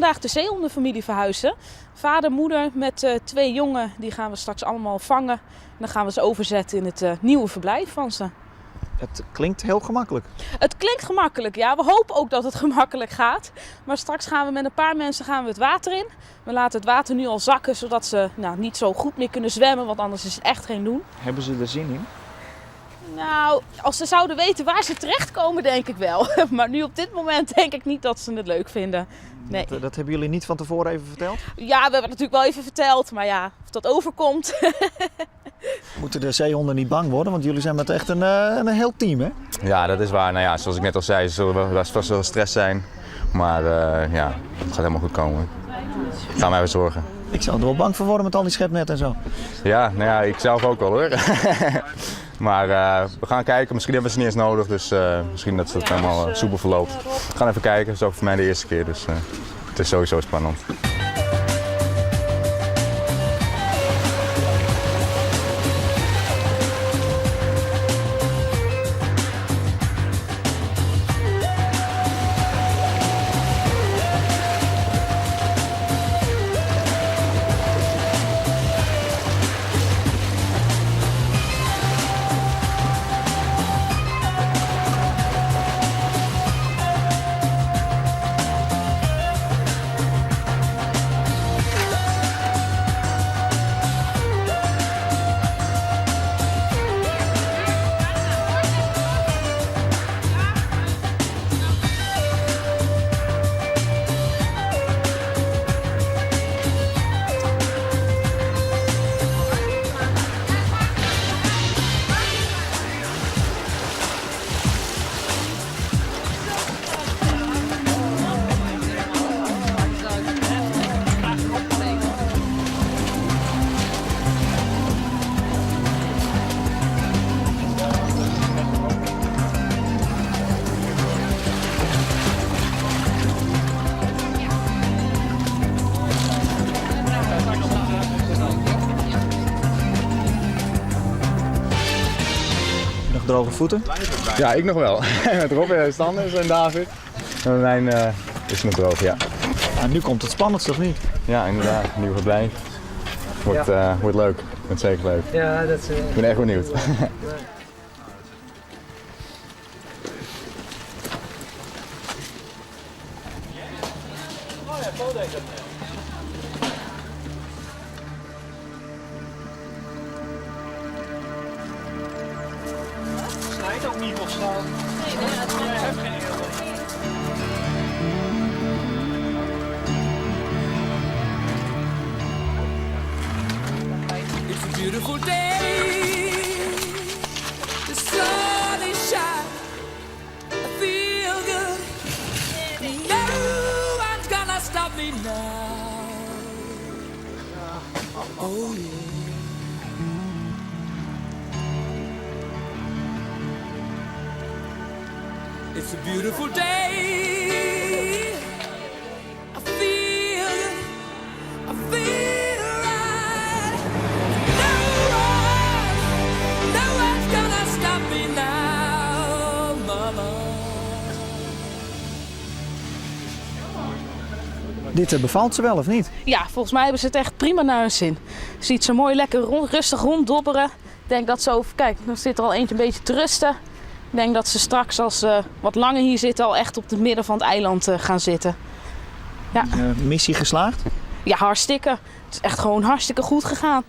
Vandaag de zeehondenfamilie verhuizen. Vader, moeder met eh, twee jongen, die gaan we straks allemaal vangen. En dan gaan we ze overzetten in het eh, nieuwe verblijf van ze. Het klinkt heel gemakkelijk. Het klinkt gemakkelijk, ja. We hopen ook dat het gemakkelijk gaat. Maar straks gaan we met een paar mensen gaan we het water in. We laten het water nu al zakken, zodat ze nou, niet zo goed meer kunnen zwemmen, want anders is het echt geen doen. Hebben ze er zin in? Nou, als ze zouden weten waar ze terechtkomen, denk ik wel. Maar nu op dit moment denk ik niet dat ze het leuk vinden. Nee. Dat, eh, dat hebben jullie niet van tevoren even verteld? Ja, we hebben het natuurlijk wel even verteld, maar ja, of dat overkomt. Moeten de zeehonden niet bang worden? Want jullie zijn met echt een, eh, een heel team, hè? Ja, dat is waar. Nou ja, zoals ik net al zei, zullen we best vast wel stress zijn. Maar eh, ja, het gaat helemaal goed komen. Ik ga mij even zorgen. Ik zou er wel bang voor worden met al die schepnetten en zo. Ja, nou ja, ik zelf ook wel hoor. maar eh, we gaan kijken. Misschien hebben we ze niet eens nodig. Dus eh, misschien dat het helemaal eh, soepel verloopt. We gaan even kijken. Het is ook voor mij de eerste keer. Dus eh, het is sowieso spannend. Nog droge voeten? Ja, ik nog wel. Met Rob is het anders en David. En mijn eh, is nog droog, ja. En nu komt het spannendste, of niet? Ja, inderdaad. Nieuw verblijf. Wordt, eh, wordt leuk. Wordt zeker leuk. Ja, dat is... Ik ben echt benieuwd. Snijdt ook niet of zo. Nee, heb geen It's a beautiful day. The sun is shining. I feel good. No one's gonna stop me now. Oh yeah. It's a beautiful day. I feel good. I feel right. No one, no one's gonna stop me now, mama. Dit eh, bevalt ze wel, of niet? Ja, volgens mij hebben ze het echt prima naar hun zin. Je ziet ze mooi lekker rond, rustig ronddobberen. Ik denk dat ze over, kijk, dan zit er al eentje een beetje te rusten. Ik denk dat ze straks, als ze wat langer hier zitten, al echt op het midden van het eiland eh, gaan zitten. Eh, missie geslaagd? Ja, hartstikke. Het is echt gewoon hartstikke goed gegaan.